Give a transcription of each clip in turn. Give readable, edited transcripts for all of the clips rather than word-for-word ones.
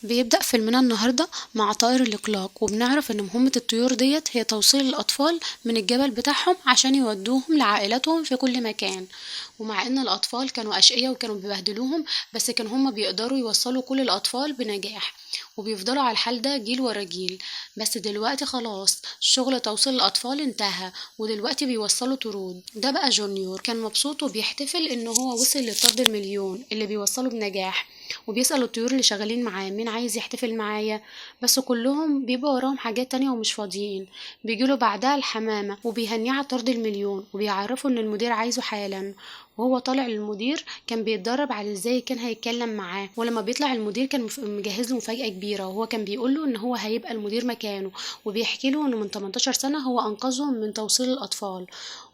بيبدأ فيلمنا النهاردة مع طائر الإقلاق، وبنعرف إن مهمة الطيور ديت هي توصيل الأطفال من الجبل بتاعهم عشان يودوهم لعائلاتهم في كل مكان. ومع إن الأطفال كانوا أشقية وكانوا بيبهدلوهم، بس كانوا هما بيقدروا يوصلوا كل الأطفال بنجاح، وبيفضلوا على الحال ده جيل ورا جيل. بس دلوقتي خلاص شغل توصيل الأطفال انتهى، ودلوقتي بيوصلوا طرود. ده بقى جونيور كان مبسوط وبيحتفل إن هو وصل للطرد المليون اللي بيوصله بنجاح، وبيسأل الطيور اللي شغالين معاه مين عايز يحتفل معايا، بس كلهم بيبقى وراهم حاجات تانية ومش فاضيين. بيجيله بعدها الحمامة وبيهنيه على طرد المليون، وبيعرفوا إن المدير عايزه حالا. وهو طالع للمدير كان بيتدرب على ازاي كان هيتكلم معاه، ولما بيطلع المدير كان مجهز له مفاجأة كبيرة، وهو كان بيقول له ان هو هيبقى المدير مكانه، وبيحكي له انه من 18 سنة هو انقذهم من توصيل الأطفال،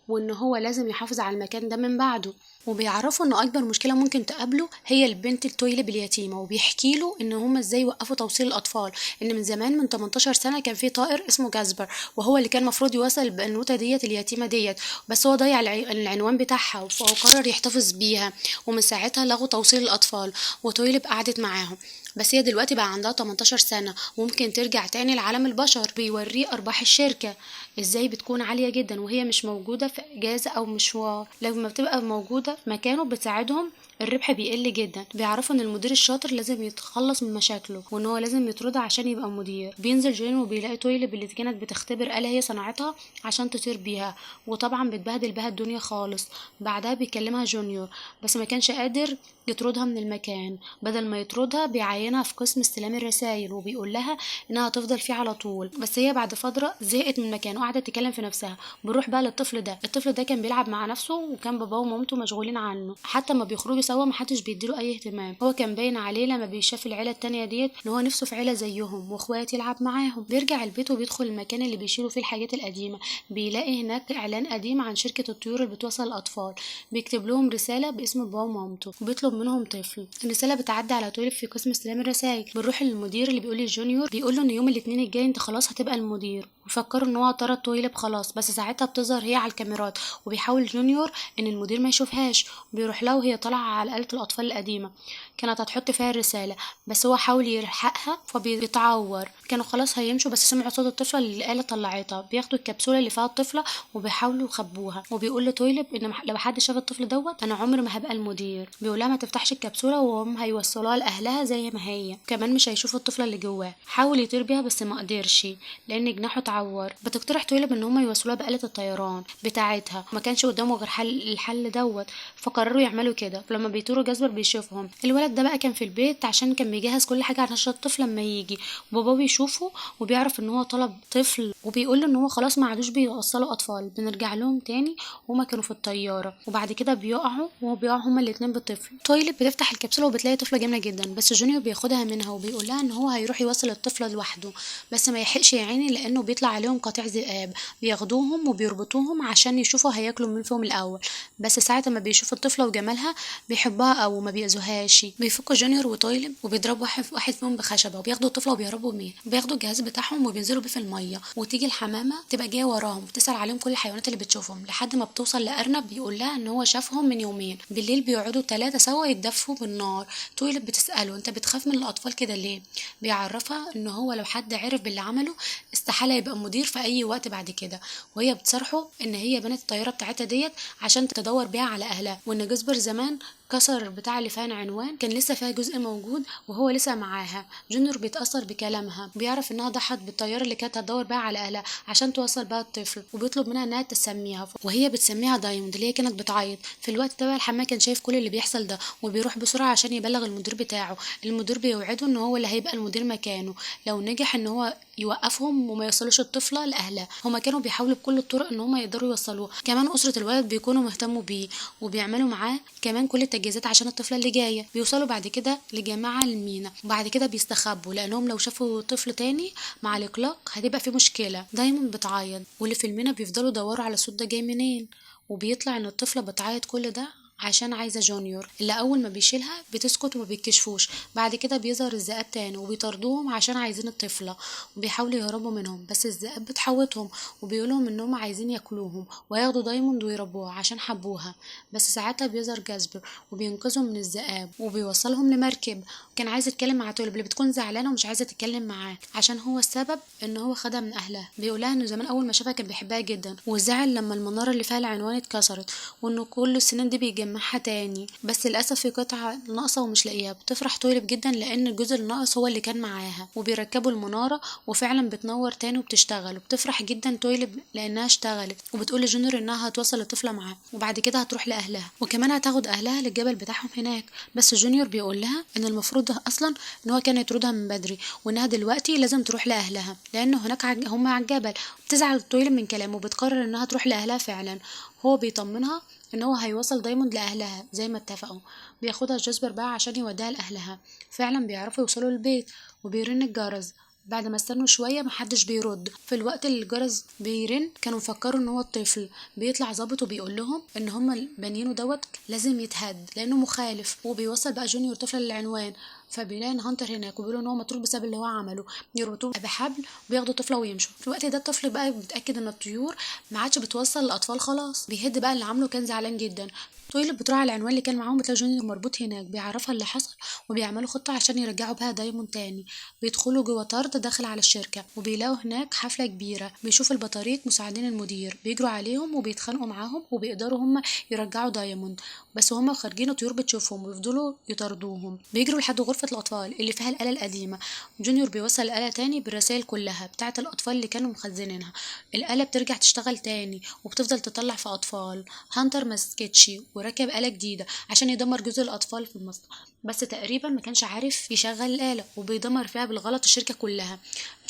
وان هو لازم يحافظ على المكان ده من بعده. وبيعرفوا ان اكبر مشكله ممكن تقابله هي البنت التويلب اليتيمه، وبيحكي له ان هما ازاي وقفوا توصيل الاطفال، ان من زمان من 18 سنه كان في طائر اسمه جاسبر، وهو اللي كان المفروض يوصل البنوته ديت اليتيمه ديت، بس هو ضيع العنوان بتاعها، فهو قرر يحتفظ بيها، ومن ساعتها لغوا توصيل الاطفال، وتويلب قعدت معاهم. بس هي دلوقتي بقى عندها 18 سنة وممكن ترجع تاني لعالم البشر. بيوريه أرباح الشركة ازاي بتكون عالية جدا وهي مش موجودة في إجازة أو مشوار، لما بتبقى موجودة في مكانه بتساعدهم الربح بيقل جدا. بيعرفوا ان المدير الشاطر لازم يتخلص من مشاكله، وان هو لازم يطردها عشان يبقى مدير. بينزل جولين وبيلاقي تويلب اللي كانت بتختبر آلة هي صنعتها عشان تطير بيها، وطبعا بتبهدل بها الدنيا خالص. بعدها بيكلمها جونيور، بس ما كانش قادر يطردها من المكان، بدل ما يطردها بيعينها في قسم استلام الرسائل، وبيقول لها انها تفضل فيه على طول. بس هي بعد فتره زهقت من المكان وقعدت تتكلم في نفسها. بنروح بقى للطفل ده، الطفل ده كان بيلعب مع نفسه، وكان باباه ومامته مشغولين عنه، حتى ما بيخرجوا سوا محدش بيديله اي اهتمام. هو كان باين عليه لما بيشاف العيله التانية ديت ان هو نفسه في عيله زيهم واخوات يلعب معاهم. بيرجع البيت وبيدخل المكان اللي بيشيلوا فيه الحاجات القديمه، بيلاقي هناك اعلان قديم عن شركه الطيور اللي بتوصل الاطفال، بيكتب لهم رساله باسم باباه ومامته وبيطلب منهم طفل. الرساله بتعدي على طول في قسم استلام الرسائل. بنروح للمدير اللي بيقول للجونيور، بيقول له ان يوم الاثنين الجاي انت خلاص هتبقى المدير، وفكروا ان هو طرد تويلب خلاص. بس ساعتها بتظهر هي على الكاميرات، وبيحاول جونيور ان المدير ما يشوفهاش، بيروح لها وهي طالعه على آلة الأطفال القديمة كانت هتحط فيها الرسالة، بس هو حاول يلحقها فبيتعور. كانوا خلاص هيمشوا بس سمعوا صوت الطفلة اللي الآلة طلعتها، بياخدوا الكبسولة اللي فيها الطفلة وبيحاولوا يخبوها، وبيقول لتويلب ان لو حد شاف الطفل دوت انا عمري ما هبقى المدير. بيقول لها ما تفتحش الكبسولة وهم هيوصلوها لأهلها زي ما هي، كمان مش هيشوفوا الطفلة اللي جواه. حاول يطير بيها بس ما قدرش لأن جناحه اتعور. بتقترح تويلب ان هم يوصلوها بآلة الطيران بتاعتها، ما كانش قدامه غير الحل دوت، فقرروا يعملوا كده. لما بيطيروا جاسبر بيشوفهم. الولد ده بقى كان في البيت عشان كان بيجهز كل حاجه عشان الطفل لما يجي، وباباه بيشوفه وبيعرف ان هو طلب طفل، وبيقول له ان هو خلاص ما عادوش بيوصلوا اطفال. بنرجع لهم تاني وهما كانوا في الطياره، وبعد كده بيقعوا وبيقعوا هما الاتنين بالطفل. تويلب بتفتح الكبسوله وبتلاقي طفله جميله جدا، بس جونيور بياخدها منها وبيقول لها ان هو هيروح يوصل الطفله لوحده، بس ما يلحقش يا عيني لانه بيطلع عليهم قطيع ذئاب، بياخدوهم وبيربطوهم عشان يشوفوا هياكلوا مين فيهم الاول. بس ساعه ما بيشوف الطفله وجمالها بيحبها او ما بيأذوهاش. بيفكوا جونيور وتويلب وبيضربوا واحد فيهم بخشبه، وبياخدوا الطفله وبيهربوا بيه، بياخدوا الجهاز بتاعهم وبينزلوا بيه في الميه. وتيجي الحمامه تبقى جايه وراهم وتسأل عليهم كل الحيوانات اللي بتشوفهم، لحد ما بتوصل لارنب بيقول لها ان هو شافهم من يومين. بالليل بيقعدوا 3 سوا يتدفوا بالنار. تويلب بتسأله انت بتخاف من الاطفال كده ليه؟ بيعرفها ان هو لو حد عرف باللي عمله استحاله يبقى مدير في اي وقت بعد كده. وهي بتصارحه ان هي بنت الطياره بتاعتها ديت عشان تدور بيها على اهلها، وان جاسبر زمان كسر بتاع اللي فيها عنوان كان لسه فيها جزء موجود وهو لسه معاها. جونيور بيتأثر بكلامها، بيعرف انها ضحت بالطياره اللي كانت هتدور بيها على اهلها عشان توصل بيها الطفل، وبيطلب منها انها تسميها، وهي بتسميها دايموند اللي هي كانت بتعيط. في الوقت ده بقى الحمام كان شايف كل اللي بيحصل ده، وبيروح بسرعه عشان يبلغ المدير بتاعه. المدير بيوعده ان هو اللي هيبقى المدير مكانه لو نجح ان هو يوقفهم وما يوصلوش الطفله لاهلها. هما كانوا بيحاولوا بكل الطرق ان هما يقدروا يوصلوه. كمان اسره الولد بيكونوا مهتموا بيه وبيعملوا معاه كمان كل التجهيزات عشان الطفله اللي جايه. بيوصلوا بعد كده لجماعه المينا، وبعد كده بيستخبوا لانهم لو شافوا طفل تاني مع الاقلاق هتبقى في مشكله. دايما بتعيط، واللي في المينا بيفضلوا يدوروا على الصوت ده جاي منين، وبيطلع ان الطفله بتعيط كل ده عشان عايزة جونيور، اللي أول ما بيشيلها بتسكت وما بيكشفوش. بعد كده بيظهر الذئاب تاني وبيطاردوهم عشان عايزين الطفلة، وبيحاولوا يهربوا منهم بس الذئاب بتحوطهم وبيقولهم إنهم عايزين ياكلوهم وياخدوا دايموند ويربوها عشان حبوها. بس ساعتها بيظهر جاسبر وبينقذهم من الذئاب وبيوصلهم لمركب. كان عايز يتكلم مع توليب اللي بتكون زعلانة ومش عايزة تتكلم معاه عشان هو السبب إن هو خدها من أهلها. بيقولها إنه زمان أول ما شافها كان بيحبها جدا، وزعل لما المنارة اللي فيها العنوان اتكسرت، وإنه كل السنين دي بيجمعها تاني، بس للأسف في قطعة ناقصة ومش لاقيها. بتفرح توليب جدا لأن الجزء الناقص هو اللي كان معاها، وبيركبوا المنارة وفعلا بتنور تاني وبتشتغل. وبتفرح جدا توليب لأنها اشتغلت، وبتقول لجونيور إنها هتوصل الطفلة معاه وبعد كده هتروح لأهلها، وكمان هتاخد أهلها للجبل بتاعهم هناك. بس جونيور بيقول لها إن المفروض أصلا إن هو كان يطردها من بدري، وإنها دلوقتي لازم تروح لأهلها لأنه هناك هم على الجبل. بتزعل توليب من كلامه وبتقرر إنها تروح لأهلها فعلا. هو بيطمنها إن هو هيوصل دايموند لأهلها زي ما اتفقوا. بياخدها جاسبر بقى عشان يوديها لأهلها. فعلا بيعرفوا يوصلوا البيت وبيرن الجرس. بعد ما استنوا شوية محدش بيرد. في الوقت اللي الجرس بيرن كانوا مفكروا ان هو الطفل. بيطلع ظابط وبيقول لهم ان هم بانيينه دوت لازم يتهد لانه مخالف. وبيوصل بقى جونيور طفل للعنوان، فبيلاقي ان هانتر هناك وبيقولوا ان هو مطرود بسبب اللي هو عمله. يربطوه بحبل وبياخدوا الطفلة ويمشوا. في الوقت ده الطفل بقى بيتاكد ان الطيور ما عادش بتوصل للاطفال خلاص. بيهد بقى اللي عامله، كان زعلان جدا. توليب بتروح على العنوان اللي كان معاهم، بتلاقي جونيور مربوط هناك. بيعرفها اللي حصل وبيعملوا خطه عشان يرجعوا بها دايموند تاني. بيدخلوا جوه طرد داخل على الشركة وبيلاقوا هناك حفلة كبيرة. بيشوف البطاريق مساعدين المدير، بيجروا عليهم وبيتخانقوا معاهم وبيقدروا هم يرجعوا دايموند. بس هم خارجين الطيور بتشوفهم وبيفضلوا يطاردوهم. بيجروا لحد غرفة الاطفال اللي فيها الاله القديمة. جونيور بيوصل الاله تاني بالرسائل كلها بتاعه الاطفال اللي كانوا مخزنينها. الاله بترجع تشتغل تاني وبتفضل تطلع في اطفال. هانتر ما سكتش وركب آلة جديدة عشان يدمر جزء الأطفال في المصنع، بس تقريبا ما كانش عارف يشغل الآلة وبيدمر فيها بالغلط الشركة كلها.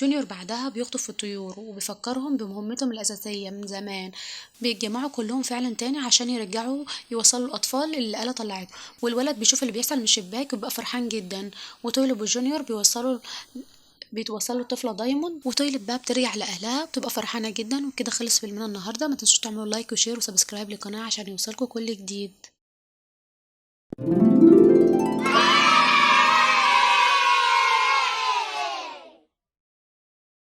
جونيور بعدها بيخطف الطيور وبيفكرهم بمهمتهم الأساسية من زمان. بيتجمعوا كلهم فعلا تاني عشان يرجعوا يوصلوا الأطفال اللي الآلة طلعته. والولد بيشوف اللي بيحصل من الشباك وبيبقى فرحان جدا. وتوليب وجونيور بيتوصلوا الطفلة دايموند. وتوليب بقى بترجع لأهلها بتبقى فرحانة جدا. وكده خلص فيلمنا النهاردة. ما تنسوش تعملوا like و share و subscribe للقناة عشان يوصلكوا كل جديد.